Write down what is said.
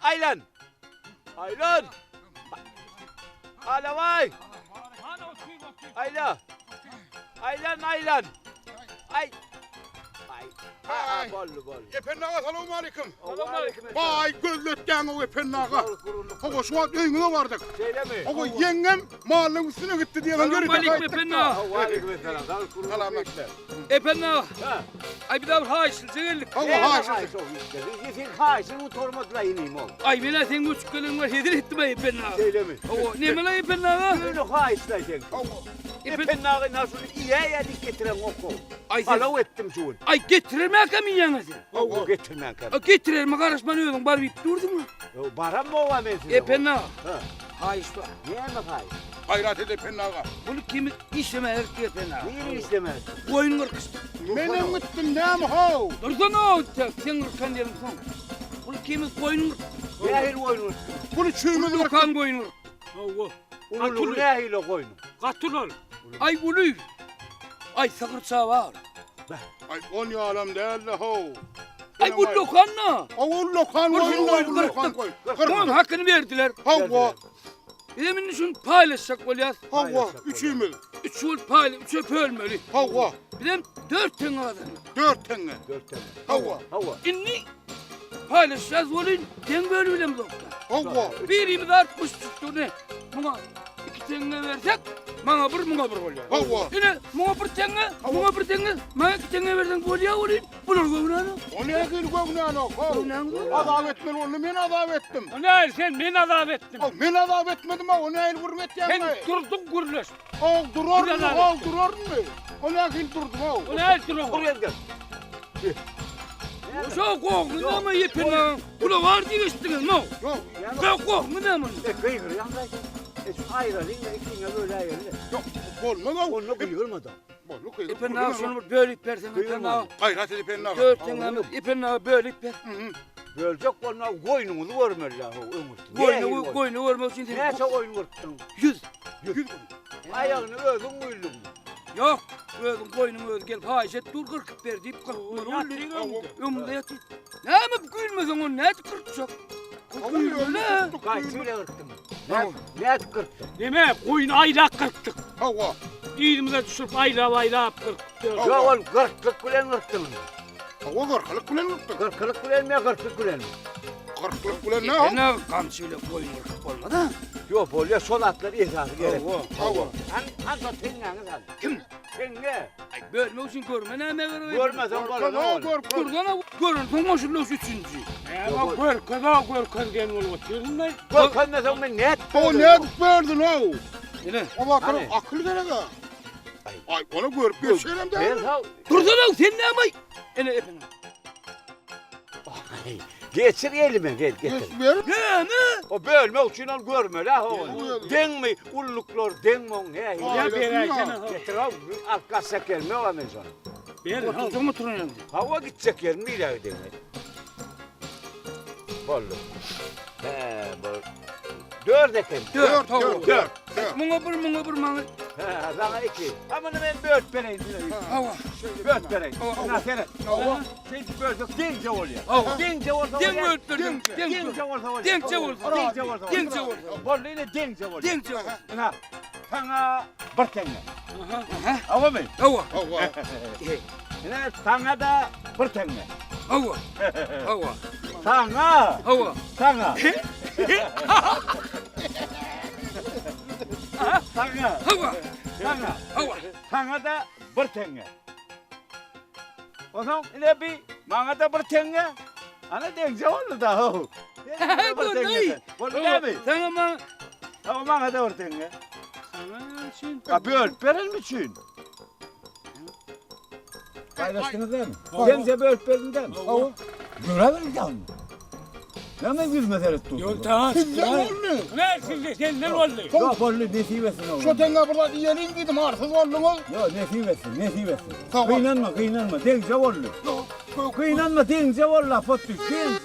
Aýlan! Aýlan! Alabaý! Aýla! Aýlan, aýlan! Aý! Aý! Ha, boldy, boldy. Ependi aga, salowmaleýkim. Salowmaleýkim. Baý, gözletýäň-ow Ependi aga. Hawa, şu wagt öýüňize bardyk. Şeýlemi? Hawa, ýeňňem malyň üstüne gitdi diýen ýörite Salowmaleýkim Ependi aga. Waleýkim salam. Salamat. Ependi aga. Ha. Aý biz bir haýyşlyja geldik. Hawa, haýyşlyja. Sen haýyşyny gutarmadylar inim ow. Aý men-ä seň göçüp geleniňe hezil etdim-aý Ependi aga. Şeýlemi? Hawa, nemelaý Ependi aga? Ýöne haýyşlaý sen. Hawa. Ependi aga ina şuny iýäýä diýip getiren ok-ow. Aý sen. Palaw etdim şu gün. Aý getirermäkäm iýýäňä sen? Hawa, getirmänkäm. A getirerme garaşman özüň baryp iýip durduň-a. Ýok, baramok-a men size. Ependi aga. Ha. Haýyş bar. Näme haýyş? Gaýrat et Ependi aga. Bul kimi işlemäge gitdi Ependi aga. Nirä işlemäge gitdi? Goýun gyrkyşdy. Menem gitdim näme how? Dursana, sen gyrkan ýeriň soň. Bul ikimiz goýun gyrkdyk. Nähili goýun gyrkdyň? Bul üçümiz gyrkdyk. Ullakan goýun gyrkdyk. Hawa. Ululygy nähili goýnuň? Gaty uly. Aý uly. Aý sygyrça bar. Aý on ýalam däl-de how. Aý ullakan-da. Hawa ullakan goýun, ullakan goýun. Onuň hakyny berdiler. Hawa. Bizem indi şuny paýlaşjak bolýas. Hawa, üçimiz. Üç bolup paýla, üçe bölmeli. Hawa. Bizem dört teňňe gazandyk. Dört teňňe. Dört teňňe. Hawa. Hawa. Indi paýlaşýas welin, deň bölüp bilemzok-da. Hawa. Birimiz 60 tutdy, ne? Muňa iki teňňe bersek, maňa bir, muňa bir bolýar. Hawa. Ine, muňa bir teňňe, muňa bir teňňe, maňa iki teňňe berseň bolýar welin, bular göwnänok. O nähili göwnänok, how? Göwnäňzok. Azap etmeli boldy, men azap etdim. O nähili sen, men azap etdim. How, men azap etmedim-ow, o nähili gürrüň etýäň-aý? Sen durduň gürleşip. How, durarmy, how, durarmy? O nähili durdum-ow? O nähili duraň? Dur ýerde. Şo gohny näme ýepenäň? Pula bar diýip eşitdiňiz mi? Ýok. Şo gohny näme? E, gygyrýaň zaten. E, şu aýralyň, ikiňe böläýeli. Ýok, bolmaz-ow. Onda gygyrma-da. Boldy, gygyr. Ependi aga şuny bir bölüp berseň Ependi aga. Gaýrat edip Ependi aga. Dört teňňämiz Ependi aga bölüp ber. Böljek bolma goýnuňyzy görmeli ho öňürti. Goýnuňy goýnuny görmek üçin sen. Näçe goýun gyrkdyň? 100. 100. Aýagyny özüň güýldüňmi? Ýok, özüň goýnuň özi gelip haýyş et dur gyrkyp ber diýip gyrkmaly boldy. Öňünde ýatyr. Näme güýlmeseň ony nädip gyrkjak? Güýlmeli. Gaýçy bile gyrkdyň. Nädip gyrkdyň? Neme, goýun aýlap gyrkdyk. Hawa. Yzymyza düşürip aýlap-aýlap gyrkdyk. Ýok, ol gyrklyk bilen gyrkdyň. Hawa, gyrkylyk bilen gyrkdyk. Gyrkylyk bilenmi ýa gyrklyk bilenmi? Gyrklyk bilen näme? Ene gamçy bilen goýun gyrkyp bolmaz-a. Ýok, bolýar, şol zatlar esasy gerek. Hawa. Hawa. Han, han şo teňňäňi sal. Kim? Teňňe. Aý, bölmek üçin görme näme gerek? Görmeseň bolanok. Dursana, görensoň goşulyş üçünji. Näme görkez-a, görkez diýen bolup otyrsyň-da. Görkezmeseň men nädip O nädip böldün-ow? Ine. O zatlara akyl gerek-ä. Aý, ony görüp geçenem däl. Sen sag. Dursana, sen näme? Ene epene. Geçir elime gel getir. Näme? O bölmek üçin ol görmeli ha ony. Deňmi ulluklar deňmi oň nähili? Ýa beräýsene. Getir al, alyp gaçjak ýerim ýok men şony. Ber. Oturjak oturan ýerinde. Hawa gitjek ýerim nirä gideýin? Boldy. He, bu dört eken. Dört, Dört, dört. Muňa bir, muňa bir, maňa. He, saňa iki. Ha muny men bölüp bereýin size. Hawa. Bölüp bereýin. Ina seret. Hawa. Şeýdip bölsek deňje bolýar. Hawa. Deňje bolsa Deň bolýar. bölüp berdiň. Deň Deňje bolsa bolýar. Deňje bolsa. Deňje bolsa. Deňje bolsa. Boldy ine deňje bolýar. Deňje bolsa. Ina saňa bir teňňe. Aha. Hawamy? Hawa. Hawa. Ine saňa-da bir teňňe. Hawa. Hawa. Saňa. Hawa. Saňa. Saňa. Hawa. Saňa. Hawa. Saňa-da bir teňňe. Onsoň ine bi maňa-da bir teňňe. Ana deňje boldy-da how. Bir teňňe. Boldy dämi? Saňa maňa. Hawa maňa-da bir teňňe. Saňa näme üçin? A bölüp berelim üçin. Paýlaşdyňyz dämi? Deňje bölüp berdim dämi? Hawa. Göräberiň ýalny. Näme ýüzüme seret dursuň? Ýok, ta. Sizden boldy. Ne sizde senden boldy. Ýok boldy, nesip etsin oglum. Şo teňňe bir zat iýeliň diýdim, arsyz bolduňyz. Ýok, nesip etsin, nesip etsin. Sag bol. Gynanma, gynanma, deňje boldy. Gynanma, deňje boldy, apot düş, deňje.